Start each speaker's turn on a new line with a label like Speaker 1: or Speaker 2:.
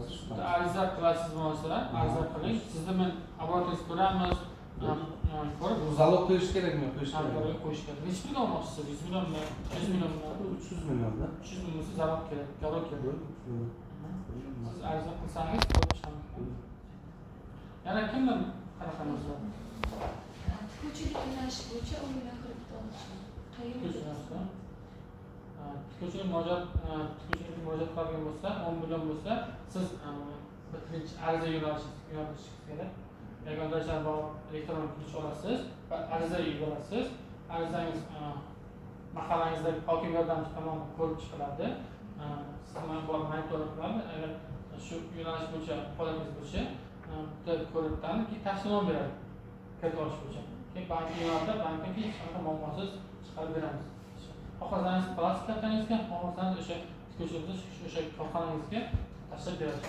Speaker 1: Qilasiz shu.
Speaker 2: Ariza qilasiz masalan, ariza qiling. Sizni men оборот ingizni ko'ramiz, ko'rib.
Speaker 1: Bu залог qo'yish kerakmi? Qo'yish kerak.
Speaker 2: Hamkorlik qo'yish kerak. Necha million olmoqchisiz? 100 millionmi, 100 millionmi?
Speaker 1: 300 millionda.
Speaker 2: 300 million bo'lsa, залог kerak, garov kerak. Siz ariza qilsangiz, ko'rib chiqamiz. Yana kimdan qanaqa narsa?
Speaker 3: Tikuvchilik yo'nalishi bo'yicha 10 million kredit olmoqchiman. Qayerga?
Speaker 2: Tikuvchi narsa. Tikuvchilik murojaat qiladigan bo'lsa, 10 million bo'lsa, siz birinchi ariza yo'nalishingiz kerak. Yagona davlat borib, elektron ключ olasiz va ariza yuborasiz. Arizangiz mahallangizdagi hokim yordamchisi tomonidan ko'rib chiqiladi. Sizni borib monitoring qiladi. Agar shu yo'nalish bo'yicha holatingiz bo'yicha bitta ko'rib, keyin tavsiyanoma beradi kredit olish bo'yicha. Keyin bankka yo'naltirib, bankdan keyin hech qanaqa muammosiz chiqarib beramiz. Xohlasangiz plastik kartangizga, xohlasangiz o'sha tikuvchi o'sha korxonangizga tashlab beradi.